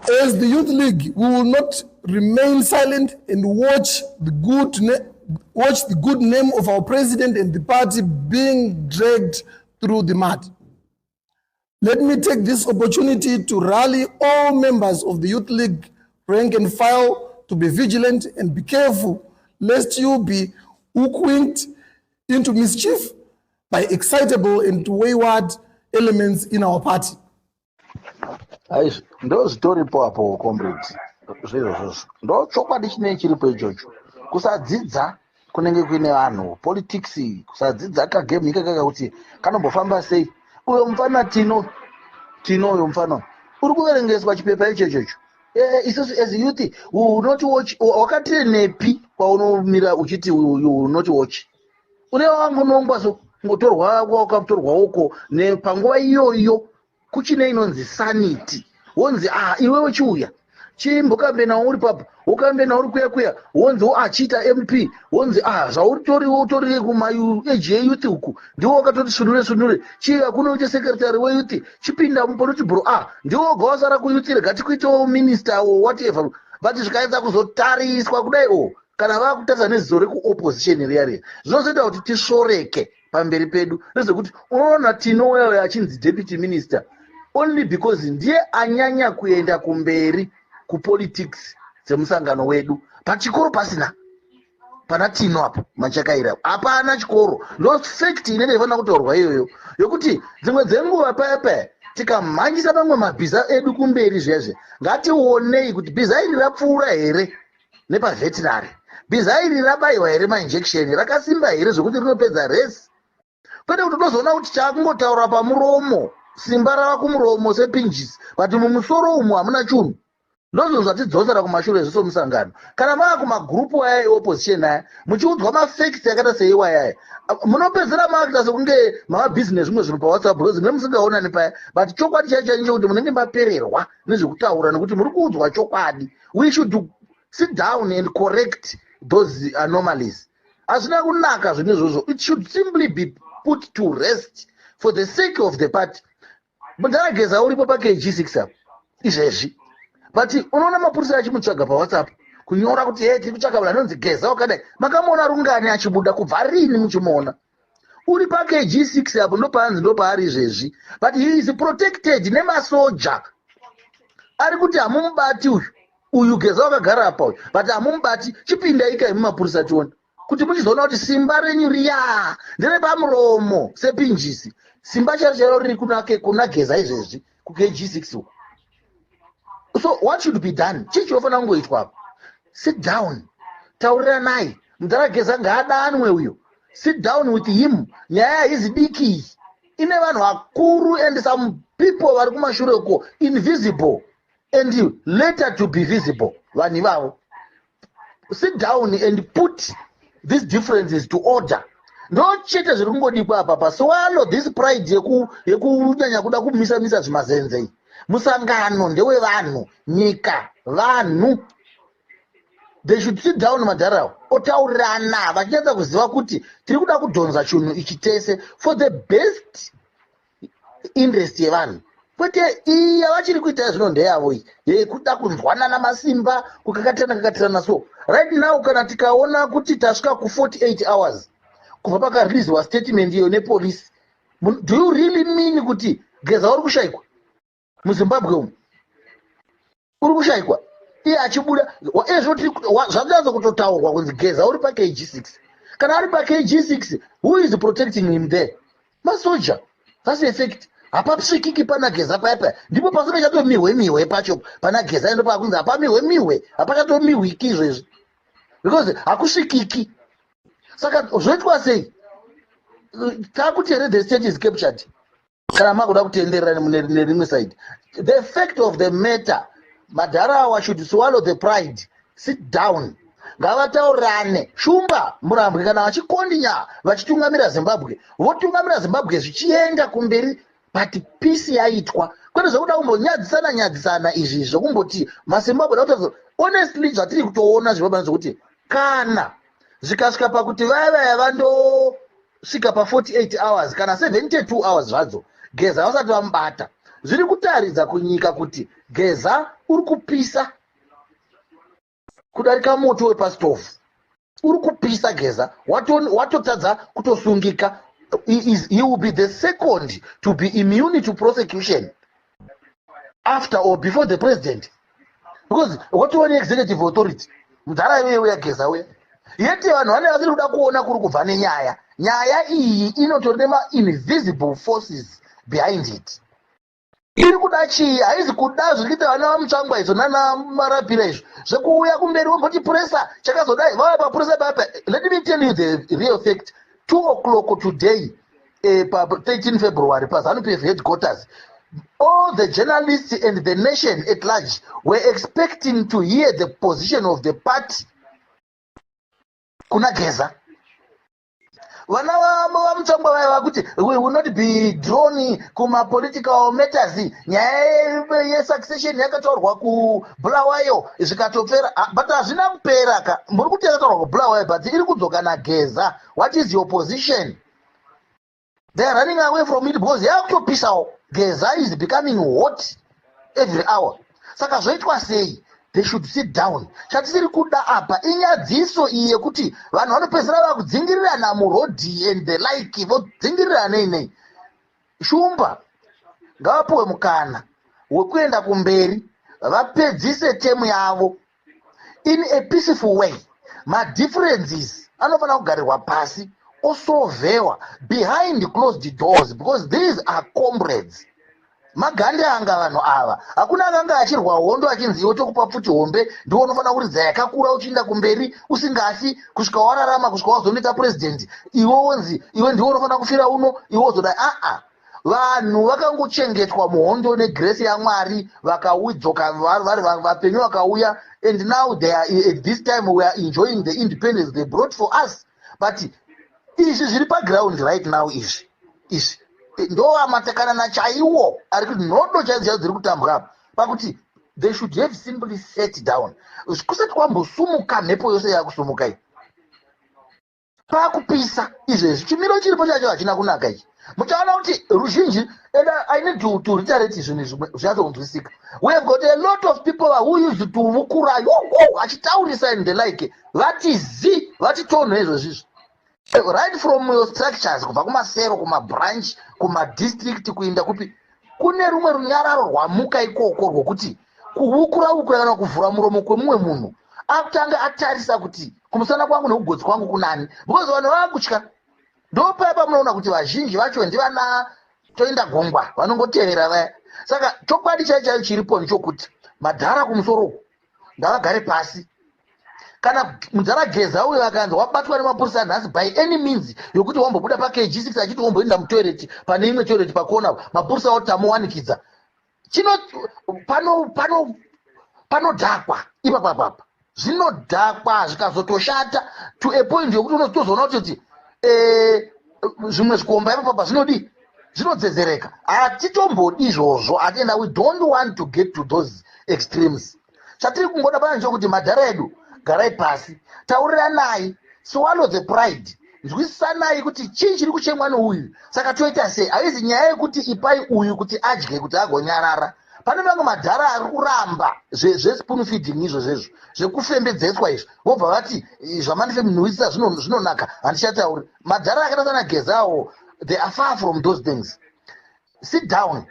As the Youth League, we will not remain silent and watch the good name of our president and the party being dragged through the mud. Let me take this opportunity to rally all members of the Youth League rank and file to be vigilant and be careful lest you be hoodwinked into mischief by excitable and wayward elements in our party. Aizvi ndo zvitoripo apo, comrade. Zvezvozvozvo ndo chokwadi chinee chiripo ichocho. Kusadzidza kunenge kuine vanhu, politics, kusadzidza kagame ikakaka kuti kanombofamba sei. Uyo mufana Tino, Tino uyo mufana uri kuverengeswa chipepa ichochocho. Isusu as youth, we will not watch. Wakatirenepi kwaunomira uchiti you will not watch? Une wangonongwa so ngotorwa, wakatorwa uko panguva iyoyo kuchine inonzi sanity. Wonzi, "Ah, iwewe chiuya chimbokambena uri papo." Wokambena uri kuya kuya, wonzi achiita MP, wonzi, "Ah, zvauritori utori kumaage eyouth uku, ndiwo wakatoti sunure sunure, chiya kuno uite secretary weyouth, chipinda mupolitburo. Ah, ndiwo woga wasara kuyouth, rega tikuitewo minister or whatever." But zvikaedza kuzotariswa kudai o, kana vakutarisa neziso rekuopposition riya riya, zvinozoita kuti tisvoreke pamberi pedu. Nezvekuti unoona Tino uya achinzi deputy minister only because ndiye anyanya kuenda kumberi kupolitics dzemusangano wedu. Pachikoro pasina, pana Tino apo Machakaira hapana chikoro. Ndo fact inenge ifanira kutaurwa iyoyo, yokuti dzimwe dzenguva paya paya tikamhanyisa mamwe mabhiza edu kumberi zviya, ngationei kuti bhiza iri rapfuura here nepaveterinary, bhiza iri rabayiwa here mainjection, rakasimba here zvokuti rinopedza resi, kwete kuti unozoona kuti chaakungotaura pamuromo, simba rava kumuromo sepinjisi, but mumusoro umu hamuna chunhu. Ndozvo zvatidzosera kumashure zviso musangano. Kana mava kumagurupu aya eopposition aya, muchiudzwa mafacts akaita seiwayaya, munopedzera maakuita sekunge mava busy nezvimwe zvinhu paWhatsApp, because mune musingaonani paya. But chokwadi chaicho chaicho chekuti munenge mapererwa nezvekutaura nekuti muri kuudzwa chokwadi. We should sit down and correct those anomalies. Hazvina kunaka zvinhu izvozvo. It should simply be put to rest for the sake of the party. Mudhara Geza uripo paKG6 apo izvezvi, but unoona mapurisa achimutsvaga paWhatsApp, kunyora kuti, "He, tiri kutsvaga vanhu anonzi Geza wakadai." Makamuona rungani achibuda? Kubva rini muchimuona? Uri paKG6 apo, ndopaanzi ndopaari izvezvi, but he is protected nemasoja ari kuti hamumubati uyu. Uyu Geza wakagara apa uyu, but hamumubati. Chipinda ikai mumapurisa tione kuti muchizoona kuti simba renyu riya nderepamuromo sepinjisi. Simba charo charo riri kuna Geza izvezvi kuKG6 uku. So what should be done? Chii chinofanira kungoitwa apa? Sit down, tauriranai. Mudhara Geza ngaadanwe uyo. Sit down with him. Nyaya haizi diki iyi, ine vanhu vakuru and some people vari kumashure uko, invisible and later to be visible. Vanhu ivavo, sit down and put these differences to order. Ndo chete zviri kungodikwa apa pa swallow this pride yekunyanya kuda kumisa misa zvimazenze. Musangano ndewevanhu, nyika vanhu. They should sit down, madharawo, otaurirana vachinyatsa kuziva kuti tiri kuda kudhonza chinhu ichi tese for the best interest yevanhu, kwete iyi yavachiri kuita zvino ndeyavo iyi yekuda kunzwanana masimba, kukakatirana kakatirana. So right now, kana tikaona kuti tasvika ku48 hours kubva pakareleaswa statement iyo nepolisi, do you really mean kuti Geza uri kushayikwa muZimbabwe umu? Uri kushayikwa iye achibuda ezvo zvakunatsa kutotaurwa kunzi Geza uri paKG6. Kana ari paKG6, who is protecting him there? Masoja. That's a fact. Hapasvikiki pana Geza paya paya, ndipo pasingachatomihwe mihwe pacho pana Geza. Endo pakunzi hapamihwe mihwe, hapachatomihwiki izvezvi because hakusvikiki. Saka zvoitwa sei? Takuti here the state is captured? Kana makuda kutenderera nerimwe side, the fact of the matter, madharawa should swallow the pride, sit down, ngavataurirane. Shumba Murambwe kana vachikondinya vachitungamira Zimbabwe, votungamira Zimbabwe zvichienda kumberi, but peace yaitwa, kwete zvekuda kumbonyadzisana nyadzisana izvi zvokumboti maZimbabwe da kutaura. Honestly, zvatiri kutoona zvibaba zvokuti kana zvikasvika pakuti vaya vaya vandosvika pa48 hours kana 72 hours zvadzo, Geza vasati vamubata. Zviri kutaridza kunyika kuti Geza uri kupisa kudarika moto wepasitofu. Uri kupisa Geza, watotadza kutosungika. He will be the second to be immune to prosecution after or before the president, because watova neexecutive authority mudhara iyoyo yaGeza uya. Yet vanhu vane vasiri kuda kuona kuri kubva nenyaya. Nyaya iyi inotori nemainvisible forces behind it. Iri kuda chii? Haizi kuda zviri kuita vana vaMutsvangwa izvo nana Marapira izvo zvekuuya kumberi vomboti puresa chakazodai, vauya papuresa papa. Let me tell you the real fact. 2 o'clock today, pa 13 February, paZANU PF headquarters, all the journalists and the nation at large were expecting to hear the position of the party kuna Geza. Vana vaMutsvangwa vaiva kuti we will not be drawn kumapolitical matters, nyaya yesuccession yakataurwa kuBulawayo zvikatopera. Ah, but hazvina kupera ka. Muri kuti yakataurwa kuBulawayo, but iri kudzoka naGeza. What is your position? They are running away from it because yakutopisawo. Geza is becoming hot every hour. Saka zvoitwa sei? They should sit down. Chatisiri kuda apa inyadziso iyi yekuti vanhu vanopedzisira vakudzingirirana murodhi and the like, vodzingirirana nei nei. Shumba ngavapiwe mukana wekuenda kumberi, vapedzise term yavo in a peaceful way. Madifferences anofanira kugarirwa pasi, osolvewa behind closed doors, because these are comrades, magandanga vanhu ava. Hakuna akanga achirwa hondo achinzi iwe tokupa pfuti hombe, ndiwo unofanira kuridza yakakura uchiinda kumberi usingafi kusvika wararama, kusvika wazondoita purezidendi. Iwe wonzi iwe ndiwe unofanira kufira uno, iwe wozodai. Aa, vanhu vakangochengetwa muhondo negrace yaMwari, vakaudzoka vari vapenyu, vakauya, and now they are, at this time we are enjoying the independence they brought for us. But izvi zviri paground right now, izvi ndo matakanana chaiwo ari kuti nhodo chaidzo chaidzo dziri kutambwa apa, pakuti they should have simply sat down kusati kwambosumuka mhepo yose yakusumuka iyi. Pakupisa izvezvi, chimiro chiripo chacho hachina kunaka ichi. Muchaona kuti ruzhinji, and I need to reiterate zvinhu izvi zvinyatsonzwisika. We have got a lot of people who used to vukura yo achitaurisa and the like, vati zi vati tonho izvozvizvi, right from your structures, kubva kumasero, kumabranch, kumadistrict, kuinda kupi, kune rumwe runyararo rwamuka ikoko rwokuti kuvukura vukura kana kuvhura muromo kwemumwe munhu akutanga atarisa kuti kumusana kwangu nekugotsi kwangu kunani, because vanhu vava kutya. Ndopaya pamunoona kuti vazhinji vacho ndivana toenda gongwa, vanongotevera vaya. Saka chokwadi chai chaicho chiripo ndechokuti madhara kumusoro uku ngavagare pasi. Kana mudhara Geza uyo akanzi wabatwa nemapurisa nhasi by any means yokuti wambobuda paKG6 achiti womboenda mutoilet, pane imwe toilet pakona, mapurisa oti tamuwanikidza chino pano pano panodhakwa ipapapapa, zvinodhakwa zvikazotoshata to a point yokuti unotozoona kutoti zvimwe zvikomba ipapapa zvinodii, zvinodzedzereka. Hatitombodi izvozvo, atienda. We don't want to get to those extremes. Chatiri kungoda pana ndechokuti madhara edu, garai pasi, tauriranai, swallow the pride, nzwisisanai kuti chii chiri kuchemwa neuyu, saka toita sei. Haizi nyaya yekuti ipai uyu kuti adye kuti agonyarara. Pane mamwe madhara ari kuramba zvespoon feeding izvo zvezvo zvekufembedzeswa izvo, vobva vati zvamandifemnuisa zvinonaka, handichatauri. Madhara akaita sana Gezawo, they are far from those things. Sit down,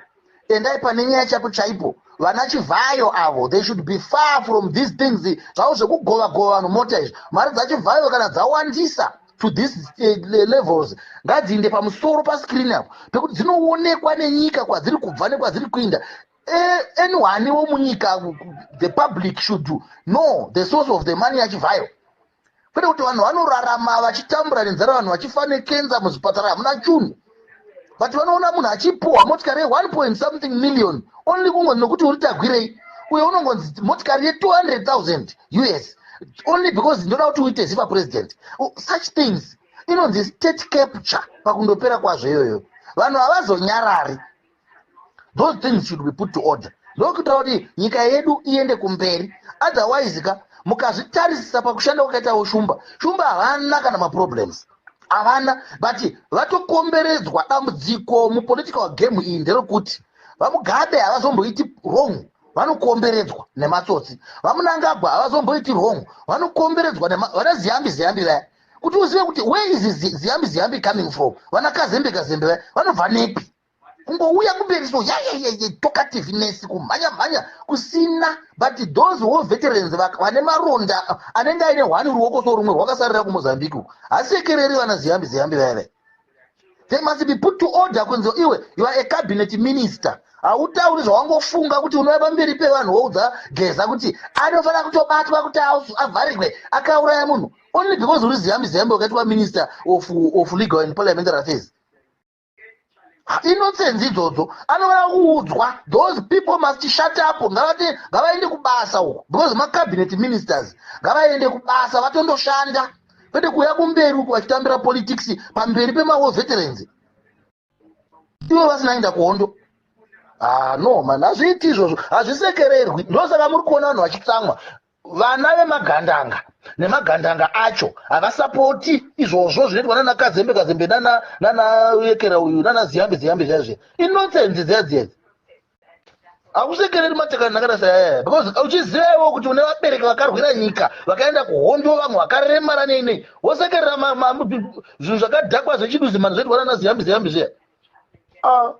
endai pane nyaya chapo chaipo. Vana Chivhayo avo, they should be far from these things zvavo zvekugova gova vanhu mota izvi. Mari dzaChivhayo kana dzawandisa to this levels, ngadziinde pamusoro pascreen apo pekuti dzinoonekwa nenyika kwadziri kubva nekwadziri kuinda. Anyone womunyika, the public should know the source of the money yaChivhayo, kwete kuti vanhu vanorarama vachitambura nenzara, vanhu vachifa nekenza muzvipatara, hamuna chunhu, but vanoona munhu achipuhwa motikari ye1 point something million only kungonzi nokuti uri Tagwirei. Uye unongonzi motikari ye200 000 US only because ndoda kuti uite ziva president. Such things inonzi state capture pakundopera kwazvo iyoyo. Vanhu havazonyarari. Those things should be put to order, ndokuitira kuti nyika yedu iende kumberi. Otherwise ka, mukazvitarisisa pakushanda kwakaitawo Shumba, Shumba havana kana maproblems, havana, but vatokomberedzwa. Dambudziko mupolitical game iyi nderekuti VaMugabe havazomboiti wrong, vanokomberedzwa nematsotsi. VaMnangagwa havazomboiti wrong, vanokomberedzwa vana Ziyambi Ziyambi vaya. Kuti uzive kuti where is Ziyambi Ziyambi coming from, vana Kazembe Kazembe vaya vanobva nepi? Kungouya kumberi so, yayayaya, talkativeness, kumhanya mhanya kusina. But those war veterans vane maronda, anenge aine hwani ruoko so, rumwe rwakasarira kuMozambique uku, hasekereri vana Ziyambi Ziyambi vaya vaya. They must be put to order, kunzi iwe, you are a cabinet minister, hautauri zvawangofunga kuti unouya pamberi pevanhu woudza Geza kuti anofanira kutobatwa kuti avharirwe, akauraya munhu, only because uri Ziyambi Ziyambi, wakaitwa minister of legal and parliamentary affairs. Inonsense idzodzo. Anofanira kuudzwa, those people must shut up. Ngavati ngavaende kubasa uko, because macabinet ministers ngavaende kubasa vatondoshanda, kwete kuuya kumberi uku vachitambira politics pamberi pemawar veterans, ivo vasina enda kuhondo. Ah, no man, hazviiti izvozvo, hazvisekererwi. Ndosaka muri kuona vanhu vachitsamwa. Vana vemagandanga nemagandanga acho havasapoti izvozvo zvinoitwa nana Kazembe Kazembe, nana Yekera uyu, nana Ziyambi Ziyambi. Zviya zviya inonsense dziya dziyadzi. Hakusekereri matekani nakada sayaya, because uchiziva iwo kuti une vabereki vakarwira nyika, vakaenda kuhondo, vamwe vakaremara, nei nei, wosekerera zvinhu zvakadhakwa zvechiduzimani zvoitwa nana Ziyambi Ziyambi zviya. Ah.